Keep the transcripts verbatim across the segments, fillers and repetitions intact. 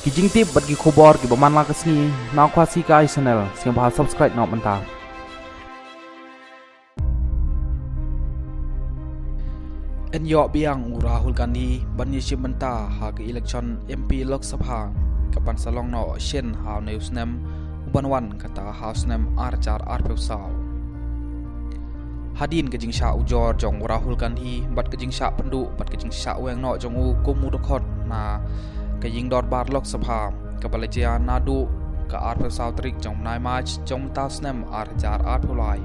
Ki jingtip bad ki khubor kiba man la ka sngi na Khasi Kai Channel, sngewbha subscribe noh mynta. Yn ïoh biang u Rahul Gandhi ban ïashim bynta ha ka election M P Lok Sabha kaban sa long noh shen ha une u snem uban wan, kata ha u snem ar hajar arphew saw. Hadien ka jingshah ujor jong u Rahul Gandhi bad ka jingshah pynduh bad ka jingshah weng noh jong u kum u dkhot na ka ïingdorbar Lok Sabha kaba la jia naduh ka arphew saw tarik jong u bnai March jong mynta u snem ar hajar arphew lai,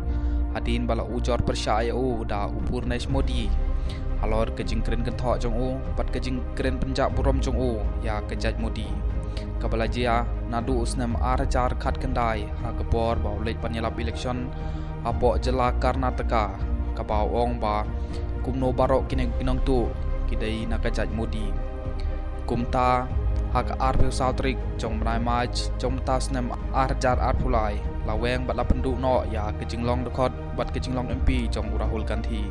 hadien ba la ujor pyrshah ïa u da u Purnesh Modi halor ka jingkren kynthoh jong u bad ka jingkren pynjah burom jong u ïa ka jait Modi, kaba la jia naduh u snem ar hajar khatkhyndai ha ka por ba u leit ban ïalap election hapoh jylla Karnataka, kaba u ong ba kumno baroh kine ki nongtuh ki dei na ka jait Modi. Kumta ha ka arphew saw tarik jong u bnai March jong mynta u snem ar hajar arphew lai, la weng bad la pynduh noh ïa ka jinglong dkhot bad ka jinglong M P jong u Rahul Gandhi.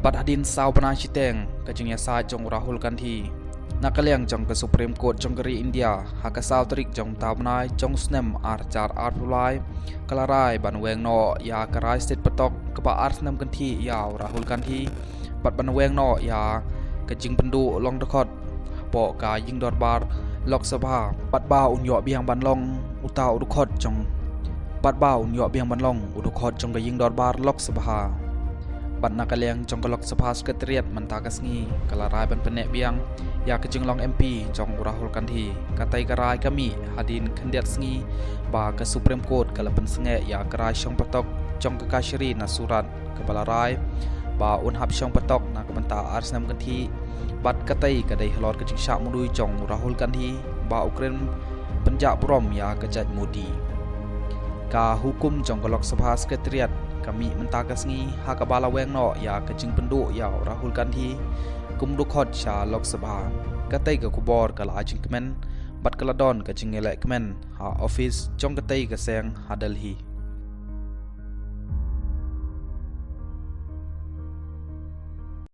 Bad hadien saw bnai shiteng ka jingïasaid jong u Rahul Gandhi na ka liang jong ka Supreme Court jong ka ri India ha ka saw tarik jong mynta u bnai jong u snem ar hajar arphew lai, ka la rai ban weng noh ïa ka rai stet patok kaba ar snem kynthih ïa u Rahul Gandhi bad ban weng noh ïa ka jingpynduh long dkhot hapoh ka ïingdorbar Lok Sabha bad ba un ïoh biang ban long uta u dkhot jong bad ba un ïoh biang ban long u dkhot jong ka ïingdorbar Lok Sabha. Bad na ka liang jong ka Lok Sabha Secretariat mynta ka sngi ka la rai ban pynneh biang ïa ka jinglong M P jong u Rahul Gandhi. Katei ka rai ka mih hadien khyndiat sngi ba ka Supreme Court ka la pynsangeh ïa ka rai shong patok jong ka Kashari na Surat, kaba la rai ba un hap shong patok na ka bynta ar snem kynthih. Bad katei ka dei halor ka jingshah mudui jong u Rahul Gandhi ba u kren pynjah burom ïa ka jait Modi. Ka hukum jong ka Lok Sabha Secretariat ka mih mynta ka sngi ha kaba la weng noh ïa ka jingpynduh ïa u Rahul Gandhi kum dkhot sha Lok Sabha. Katei ka khubor ka la ai jingkmen bad ka la don ka jingïaleh kmen ha office jong katei ka seng ha Delhi.